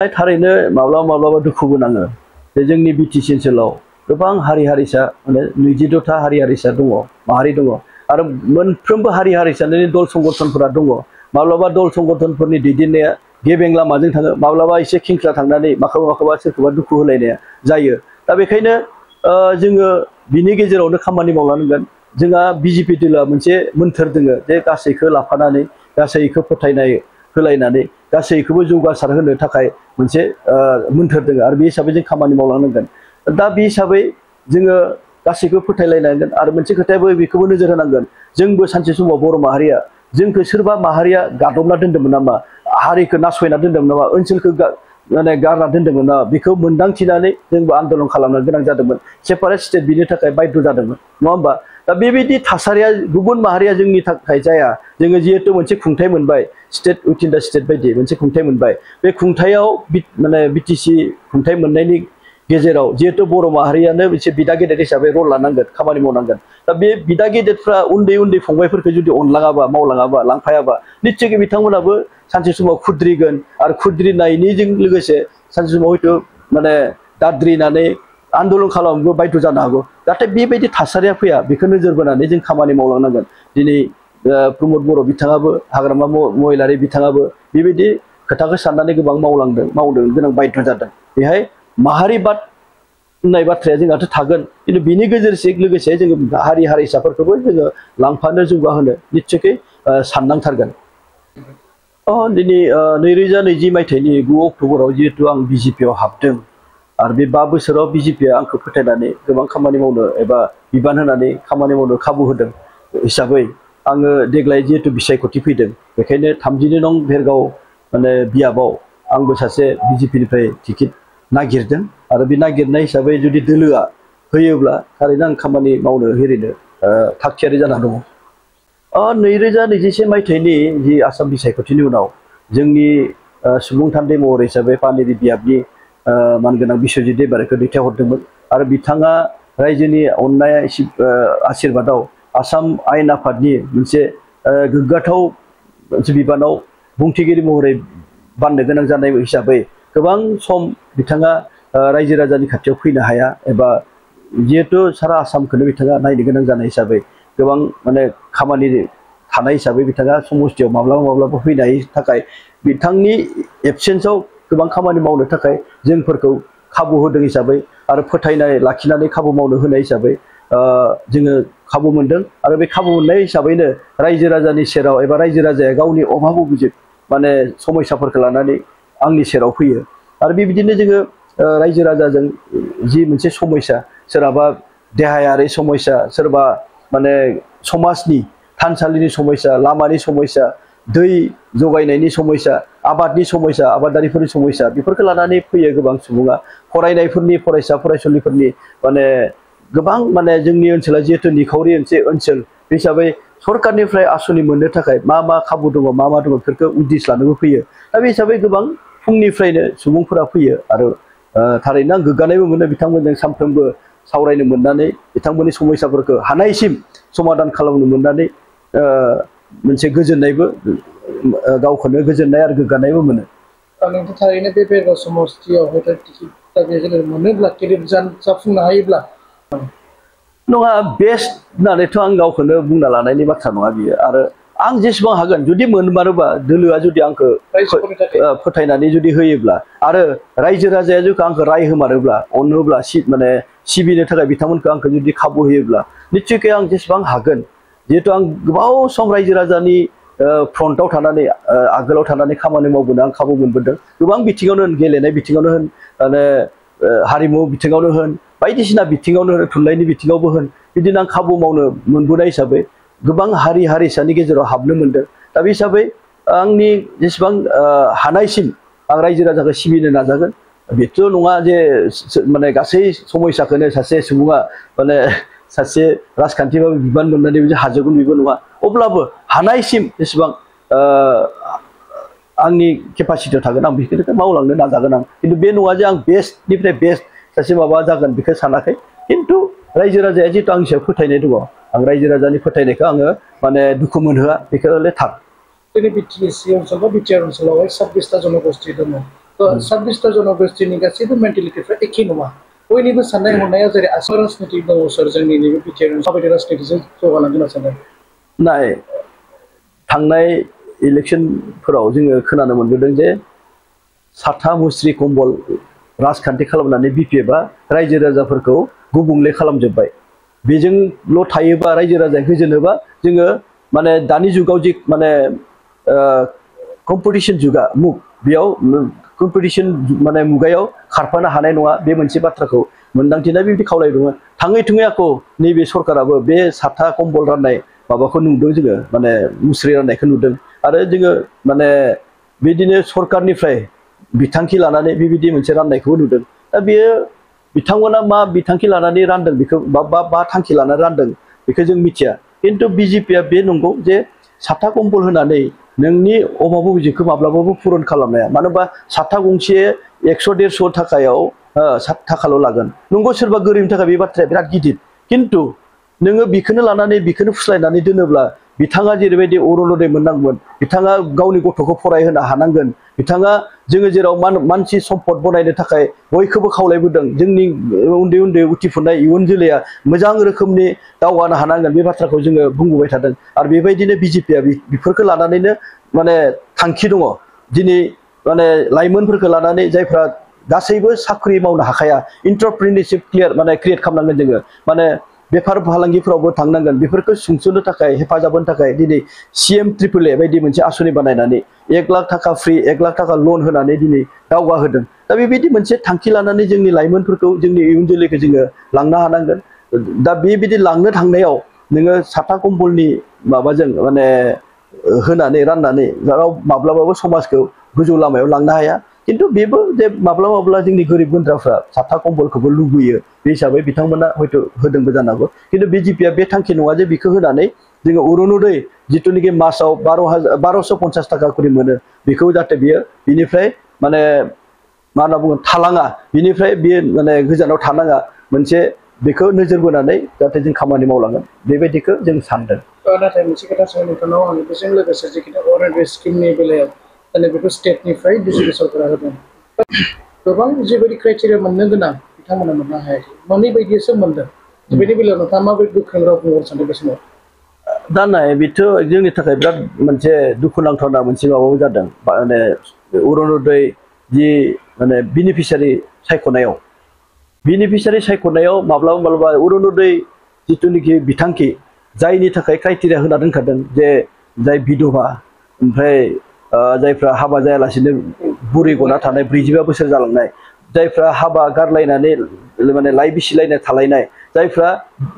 थारैनो माब्लाबा माब्लाबा दुखुबो नाङो जे जोंनि बिटिसि ओनसोलाव गोबां हारि हारिसा माने 22टा हारि हारिसा दङ माहारि दङ आरो मोनफ्रोमबो हारि हारिसानि दल संगठनफोरा दङ माब्लाबा दल संगठनफोरनि दैदेननाया गेबें लामाजों थाङो माब्लाबा एसे खेंख्रा थांनानै माखौबा सोरखौबा दुखु होलायनाया जायो दा बेखायनो जोङो बिनि गेजेरावनो खामानि मावलांनांगोन जोंहा बिजेपि दलआ मोनसे मोन्थोर दङ जे गासैखौ लाफानानै गासैखौ फोथायनाय होलायनानै गासैखौबो जौगासार होनो थाखाय मोनसे मोन्थोर दङ आरो बे हिसाबै जों खामानि मावलांनांगोन दा बे हिसाबै जोङो गासैखौबो फोथायलायनांगोन आरो मोनसे खोथायाबो बेखौबो नोजोर होनांगोन जोंबो सानसे समाव बर' माहारिया जोंखौ सोरबा माहारिया गादबना दोन्दोंमोन नामा हारिखौ नासयना दोन्दोंमोन नामा ओनसोलखौ माने गारना दोन्दोंमोन नामा बेखौ मोनदांथिनानै जोंबो आन्दलन खालामनो गोनां जादोंमोन सेपारेट स्टेट बिनि थाखाय बाध्य जादोंमोन नङा होमबा दा बेबायदि थासारिया गुबुन माहारिया जोंनि थाखाय जाया जोङो जिहेतु मोनसे खुंथाय मोनबाय स्टेट उइथिन दा स्टेट बायदि मोनसे खुंथाय मोनबाय बे खुंथायाव माने बिटिसि खुंथाय मोननायनि गेजेराव जिहेतु बर' माहारियानो मोनसे बिदा गेदेर हिसाबै रल लानांगोन खामानि मावनांगोन दा बे बिदा गेदेरफ्रा उन्दै उन्दै फंबायफोरखौ जुदि अनलाङाबा मावलाङाबा लांफायाबा निस्सय बिथांमोनाबो सानसे समाव खुद्रिगोन आरो खुद्रिनायनिजों लोगोसे सानसे समाव हयथ' माने दाद्रिनानै आन्दलन खालामनोबो बाध्य जानो हागौ नाथाय बेबायदि थासारिया फैया बेखौ नोजोर बोनानै जों खामानि मावलांनांगोन दिनै प्रमद बर' बिथाङाबो हाग्रामा महिलारि बिथाङाबो बेबायदि खोथाखौ साननानै गोबां मावदों गोनां बाध्य जादों बेहाय माहारिबाद होननाय बाथ्राया जोंहाथ' थागोन खिन्थु बिनि गेजेरजों लोगोसे जोङो हारि हारिसाफोरखौबो जोङो लांफानो जौगाहोनो निस्सयकै साननांथारगोन दिनै 2020 मायथाइनि 9 अक्ट'बराव जिहेतु आं बिजेपिआव हाबदों आरो बे 5 बोसोराव बिजेपिआ आंखौ फोथायनानै गोबां खामानि मावनो एबा बिबान होनानै खामानि मावनो खाबु होदों हिसाबै आङो देग्लाय जिहेतु बिसायख'थि फैदों बेखायनो 32 नं भेरगाव माने बियाबाव आंबो सासे बिजेपिनिफ्राय टिकेट नागिरदों आरो बे नागिरनाय हिसाबै जुदि दोलोआ होयोब्ला थारैनो आं खामानि मावनो हेरिनो थागथियारि जाना दङ 2021 मायथाइनि जि आसाम बिसायख'थिनि उनाव जोंनि सुबुं थान्दै महर हिसाबै पानेरि बियाबनि मानगोनां बिस्वजित दैबारिखौ दैथायहरदोंमोन आरो बिथाङा रायजोनि अननाय आशीर्बादाव आसाम आयेन आफादनि मोनसे गोग्गाथाव मोनसे बिबानाव बुंथिगिरि महरै बाननो गोनां जानाय हिसाबै गोबां सम बिथाङा रायजो राजानि खाथियाव फैनो हाया एबा जिहेतु सारा आसामखौनो बिथाङा नायनो गोनां जानाय हिसाबै गोबां माने खामानि थानाय हिसाबै बिथाङा समस्थियाव माब्लाबा फैनायनि थाखाय बिथांनि एबसेन्सआव गोबां खामानि मावनो थाखाय जोंफोरखौ खाबु होदों हिसाबै आरो फोथायनाय लाखिनानै खाबु मावनो होनाय हिसाबै जोङो खाबु मोनदों आरो बे खाबु मोननाय हिसाबैनो रायजो राजानि सेराव एबा रायजो राजाया गावनि अभाब अभिযোग माने समस्याफोरखौ लानानै आंनि सेराव फैयो आरो बेबायदिनो जोङो रायजो राजाजों जि मोनसे समस्या सोरहाबा देहायारि समस्या सोरबा माने समाजनि थानसालिनि समस्या लामानि समस्या दै जगायनायनि समस्या आबादनि समस्या आबादारिफोरनि समस्या बेफोरखौ लानानै फैयो गोबां सुबुङा फरायनायफोरनि फरायसा फरायसुलिफोरनि माने गोबां माने जोंनि ओनसोला जिहेतु निखावरि मोनसे ओनसोल हिसाबै सरकारनिफ्राय आसनि मोननो थाखाय मा खाबु दङ मा दङ बेफोरखौ उदिस लानोबो फैयो दा बे हिसाबै गोबां फुंनिफ्रायनो सुबुंफोरा फैयो आरो थारैनो आं गोग्गानायबो मोनो बिथांमोनजों सानफ्रोमबो सावरायनो मोननानै बिथांमोननि समस्याफोरखौ हानायसिम समाधान खालामनो मोननानै मोनसे गोजोननायबो गावखौनो गोजोननाय आरो गोग्गानायबो मोनो नोंथां थारैनो बे भेरगाव समस्थियाव हयथ' टिकेट मोनोब्ला केरियर जाफुंनो हायोब्ला नङा बेस्ट होननानैथ' आं गावखौनो बुंना लानायनि बाथ्रा नङा बियो आरो आं जेसेबां हागोन जुदि मोनमारोबा दोलोआ जुदि आंखौ फोथायनानै जुदि होयोब्ला आरो रायजो राजाया जुदि आंखौ राय होमारोब्ला अनोब्ला माने सिबिनो थाखाय बिथांमोनखौ आंखौ जुदि खाबु होयोब्ला निस्सयकै आं जेसेबां हागोन जिहेतु आं गोबाव सम रायजो राजानि फ्रन्टआव थानानै आगोलाव थानानै खामानि मावबोनो आं खाबु मोनबोदों गोबां बिथिङावनो होन गेलेनाय बिथिङावनो होन माने हारिमु बिथिङावनो होन बायदिसिना बिथिङावनो होन थुनलाइनि बिथिङावबो होन बिदिनो आं खाबु मावनो मोनबोनाय हिसाबै गोबां हारि हारिसानि गेजेराव हाबनो मोनदों दा बे हिसाबै आंनि जेसेबां हानायसिम आं रायजो राजाखौ सिबिनो नाजागोन बेथ' नङा जे माने गासै समस्याखौनो सासे सुबुङा माने सासे राजखान्थिबाबो बिबान मोननानै बिदि हाजोबगोन बेबो नङा अब्लाबो हानायसिम जेसेबां आंनि केपासिटियाव थागोन आं बेखौ मावलांनो नाजागोन आं खिन्थु बे नङा जे आं बेस्टनिफ्राय बेस्ट सासे माबा जागोन बेखौ सानाखै खिन्थु रायजो राजाया जिहेतु आंनि सायाव फोथायनाय दङ आं रायजो राजानि फोथायनायखौ आङो माने दुखु मोनहोआ बेखौ थार जोंनि बिटिसि ओनसोल बा बिटिआर ओनसोलावहाय 26टा जनगोष्ठी दङ 26 जन'गोष्ठीनि गासैबो मेन्टेलिटिफ्रा एखे नङा बयनिबो साननाय हनाया जेरै आसाम राजनिति दङ सर जोंनि नैबे बिटिआर माबायदि राजनितिजों जौगालांगोन होनना सानो नाय थांनाय इलेक्सनफोराव जोङो खोनानो मोनबोदों जे साथा मुस्रि कम्बल राजखान्थि खालामनानै बिपिएफआ रायजो राजाफोरखौ गुबुंले खालामजोब्बाय बेजोंल' थायोबा रायजो राजाया गोजोनोबा जोङो माने दानि जुगाव जि माने कम्पिटिशन जुगा मुग बेयाव कम्पिटिशन माने मुगायाव खारफानो हानाय नङा बे मोनसे बाथ्राखौ मोनदांथिना बेबायदि खावलायदोंमोन थाङै थुङै आखौ नैबे सरकाराबो बे साथा कम्बल राननाय माबाखौ नुदों जोङो माने मुस्रि राननायखौ नुदों आरो जोङो माने बिदिनो सरकारनिफ्राय बिथांखि लानानै बेबायदि मोनसे राननायखौ नुदों दा बेयो बिथांमोना मा बिथांखि लानानै रानदों बेखौ बा थांखि लानानै रानदों बेखौ जों मिथिया खिन्थु बिजेपिआ बे नंगौ जे साथा कम्बल होनानै नोंनि अभाब अभियोगखौ माब्लाबाबो पुरन खालामनो हाया मानो होनबा साथा गंसे 100-150 थाखायाव 7 थाखाल' लागोन नंगौ सोरबा गोरिबनि थाखाय बे बाथ्राया बिराद गिदिर खिन्थु नोङो बेखौनो लानानै बेखौनो फुस्लायनानै दोनोब्ला बिथाङा जेरैबायदि अरुणोदय मोननांगौमोन बिथाङा गावनि गथ'खौ फरायहोनो हानांगोन बिथाङा जोङो जेराव मानसि सम्पद बनायनो थाखाय बयखौबो खावलायबोदों जोंनि उन्दै उन्दै उथिफुनाय इयुन जोलैया मोजां रोखोमनि दावगानो हानांगोन बे बाथ्राखौ जोङो बुंबोबाय थादों आरो बेबायदिनो बिजेपिआ बेफोरखौ लानानैनो माने थांखि दङ दिनै माने लाइमोनफोरखौ लानानै जायफ्रा गासैबो साख्रि मावनो हाखाया एन्टारप्रेनियरशिप क्रिएट खालामनांगोन जोङो माने बेफार फालांगिफोरावबो थांनांगोन बेफोरखौ सुंस'नो थाखाय हेफाजाब होनो थाखाय दिनै CM ट्रिपल ए बायदि मोनसे आसनि बानायनानै 1 लाख थाखा फ्रि 1 लाख थाखा लन होनानै दिनै दावगाहोदों दा बेबायदि मोनसे थांखि लानानै जोंनि लाइमोनफोरखौ जोंनि इयुन जोलैखौ जोङो लांनो हानांगोन दा बेबायदि लांनो थांनायाव नोङो साथा कम्बलनि माबाजों माने होनानै राननानै माब्लाबाबो समाजखौ गोजौ लामायाव लांनो हाया खिन्थु बेबो जे माब्ला जोंनि गोरिब गुन्द्राफ्रा साथा कम्बलखौबो लुबैयो बे हिसाबै बिथांमोना हयथ' होदोंबो जानो हागौ खिन्थु बिजेपिआ बे थांखि नङा जे बेखौ होनानै जोङो अरुणोदय जिथुनिखि मासाव 1250 थाखा करि मोनो बेखौ जाहाथे बियो बिनिफ्राय माने मा होनना बुङो थालाङा बिनिफ्राय बियो माने गोजानाव थानाङा मोनसे बेखौ नोजोर बोनानै जाहाथे जों खामानि मावलांगोन बेबायदिखौ जों सानदों नाथाय मोनसे खोथा सोंनो नोंथांनाव आं बेजों लोगोसे जिखिनि अरुणोदय स्किमनि बेलायाव माने बेखौ स्टेटनिफ्राय बिजेपि सरकारा होदों गोबां जेबायदि क्राइटेरिया मोननो गोनां बिथांमोना मोननो हायाखै मोनै बायदिसो मोनदों बेनि बेलायाव नोंथाङा माबायदि गोख्रों राव बुंहरनो सानदों बे समाव दा नाय बेथ' जोंनि थाखाय बिराद मोनसे दुखुनांथावना मोनसे माबाबो जादों माने अरुणोदय जि माने बेनिफिसियारि सायख'नायाव माब्लाबा अरुणोदय जिथुनिखि बिथांखि जायनि थाखाय क्राइटेरिया होना दोनखादों जे जाय बिधवा ओमफ्राय जायफ्रा हाबा जायालासिनो बुरै गना थानाय 45 बोसोर जालांनाय जायफ्रा हाबा गारलायनानै माने लाइ बिसिलायनाय थालायनाय जायफ्रा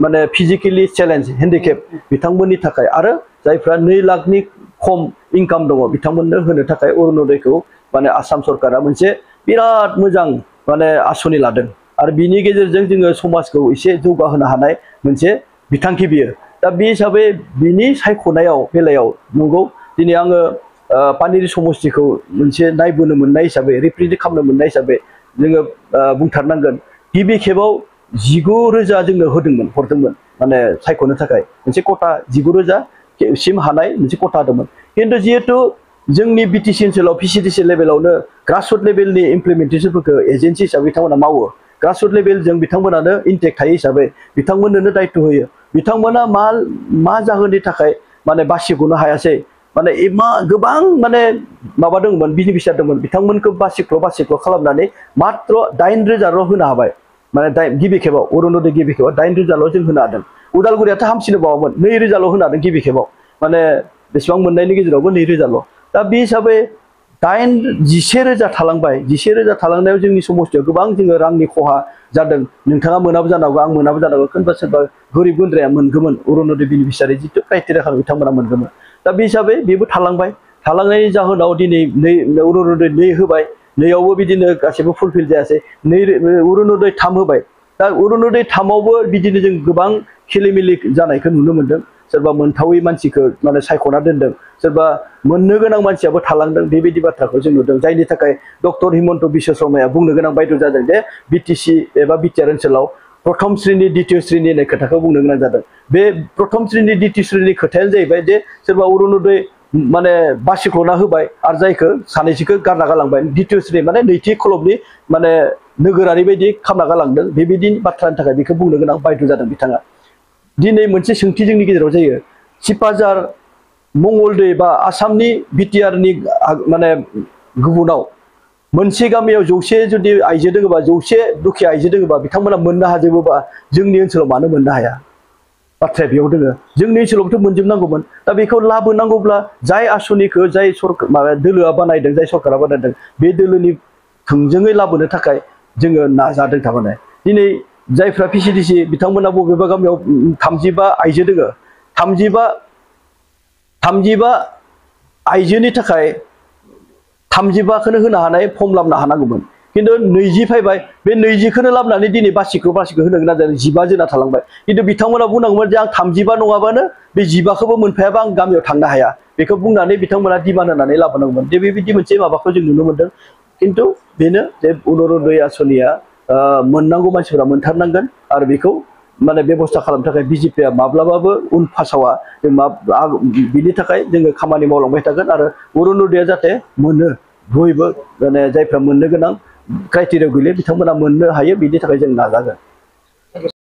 माने फिजिकेलि चेलेन्ज हेन्डिकेप बिथांमोननि थाखाय आरो जायफ्रा 2 लाखनि खम इनकाम दङ बिथांमोननो होनो थाखाय अरुणोदयखौ माने आसाम सरकारा मोनसे बिराद मोजां माने आसनि लादों आरो बिनि गेजेरजों जोङो समाजखौ एसे जौगाहोनो हानाय मोनसे बिथांखि बियो दा बे हिसाबै बिनि सायख'नायाव बेलायाव नंगौ दिनै आङो पानेरि समष्टिखौ मोनसे नायबोनो मोननाय हिसाबै रिप्रेजेन्ट खालामनो मोननाय हिसाबै जोङो बुंथारनांगोन गिबि खेबाव 19,000 जोंनो हरदोंमोन माने सायख'नो थाखाय मोनसे कटा 19,000 सिम हानाय मोनसे कटा होदोंमोन खिन्थु जिहेतु जोंनि बिटिसि ओनसोलाव PCDC लेभेलावनो ग्रासरुट लेभेलनि इमप्लिमेन्टेसनफोरखौ एजेन्सि हिसाबै बिथांमोना मावो ग्रासरुट लेभेलजों बिथांमोनानो इन्टेक्ट थायो हिसाबै बिथांमोननोनो दायित्व होयो बिथांमोना मा जाहोननि थाखाय माने बासिग'नो हायासै माने गोबां माने माबा दंमोन बेनिफिसियारि दंमोन बिथांमोनखौ बासिख्ल' खालामनानै मात्र 8,000 होनो हाबाय माने गिबि खेबाव अरुणोदय गिबि खेबाव 8,000 जों होनो हादों उदालगुरियाथ' हामसिनो बावामोन 2,000 होनो हादों गिबि खेबाव माने बेसेबां मोननायनि गेजेरावबो 2,000 दा बे हिसाबै 11,000 थालांबाय 11,000 थालांनायाव जोंनि समस्थियाव गोबां जोङो रांनि खहा जादों नोंथाङा मोनाबो जानो हागौ आं मोनाबो जानो हागौ सोरबा गोरिब गुन्द्राया मोनगौमोन अरुणोदय बेनिफिसियारि जिथु क्राइटेरिया खालामो बिथांमोना मोनगौमोन दा बे हिसाबै बेबो थालांनायनि जाहोनाव दिनै अरुणोदय 2 होबाय 2आवबो बिदिनो गासैबो फुलफिल जायासै अरुणोदय 3 होबाय दा अरुणोदय 3आवबो बिदिनो जों गोबां खेलिमेलि जानायखौ नुनो मोनदों सोरबा मोनथावै मानसिखौ माने सायख'ना दोनदों सोरबा मोननो गोनां मानसियाबो थालांदों बेबायदि बाथ्राखौ जों नुदों जायनि थाखाय डक्टर हिमन्त बिश्व शर्माया बुंनो गोनां बायद' जादों जे बिटिसि एबा बिटिआर ओनसोलाव प्रथम श्रेणी द्वितीय श्रेणी होननाय खोथाखौ बुंनो गोनां जादों बे प्रथम श्रेणी द्वितीय श्रेणी खोथायानो जाहैबाय जे सोरबा अरुणोदय माने बासिख'ना होबाय आरो जायखौ सानैसोखौ गारना गालांबाय द्वितीय श्रेणी माने नैथि खलबनि माने नोगोरारि बायदि खालामना गालांदों बेबायदि बाथ्रानि थाखाय बेखौ बुंनो गोनां बाध्य जादों बिथाङा दिनै मोनसे सोंथि जोंनि गेजेराव जायो सिपाझार मंगलदै बा आसामनि बिटिआरनि माने गुबुनाव मोनसे गामियाव 100 जुदि आइजो दोङोबा 100 दुखिया आइजो दोङोबा बिथांमोना मोननो हाजोबोबा जोंनि ओनसोलाव मानो मोननो हाया बाथ्राया बेयाव दोङो जोंनि ओनसोलावथ' मोनजोबनांगौमोन दा बेखौ लाबोनांगौब्ला जाय आसनिखौ जाय सरकार माबा दोलोआ बानायदों जाय सरकारा बानायदों बे दोलोनि थोंजोङै लाबोनो थाखाय जोङो नाजादों थारमाने दिनै जायफ्रा पिसिडिसि बिथांमोना बबेबा गामियाव 35 आइजो दोङो 35 आइजोनि थाखाय 35खौनो होनो हानाय फर्म लाबोनो हानांगौमोन किन्तु 20 फैबाय बे 20खौनो लाबोनानै दिनै बासिखौ होनो गोनां जादों 15 जोंना थालांबाय किन्तु बिथांमोना बुंनांगौमोन जे आं 35 नङाबानो बे 15खौबो मोनफायाबा आं गामियाव थांनो हाया बेखौ बुंनानै बिथांमोना डिमान्ड होनानै लाबोनांगौमोन दे बेबायदि मोनसे माबाखौ जों नुनो मोनदों किन्तु बेनो जे अरुनदय आसनिया मोननांगौ मानसिफोरा मोनथारनांगोन आरो बेखौ माने बेबस्था खालामनो थाखाय बिजेपिआ माब्लाबाबो उन फासावा बिनि थाखाय जोङो खामानि मावलांबाय थागोन आरो अरुनदयआ जाहाथे मोनो बयबो माने जायफ्रा मोननो गोनां क्राइटेरिया गैले बिथांमोना मोननो हायो बिनि थाखाय जों नाजागोन